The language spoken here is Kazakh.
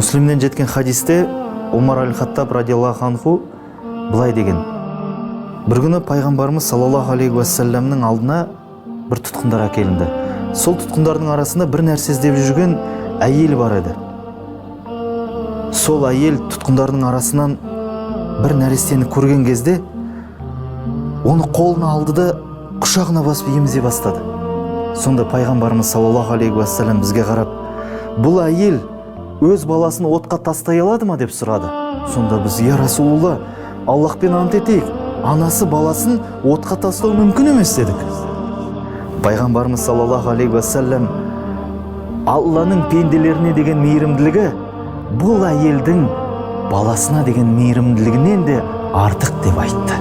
Муслимнен жеткен хадисте Омар аль-Хаттаб радиаллаху анху былай деген: бір күні пайғамбарымыз саллаллаху алейхи уассаламның алдына бір тұтқындар әкелінді. Сол тұтқындардың арасында бір нәрсе іздеп жүрген әйел бар еді. Сол әйел тұтқындардың арасынан бір нәрестені көрген кезде, оны қолына алды да, құшағына басып емізе бастады. Сонда пайғамбарымыз саллаллаху алейхи уассалам бізге қарап: «Бұл әйел өз баласын отқа тастай алады ма?» – деп сұрады. Сонда біз: «Я Расулулла, Аллахпен ант етейік, анасы баласын отқа тастау мүмкін емес», – дедік. Пайғамбарымыз саллаллаху алейхи уассалам: «Алланың пенделеріне деген мейірімділігі бұл әйелдің баласына деген мейірімділігінен де артық», – деп айтты.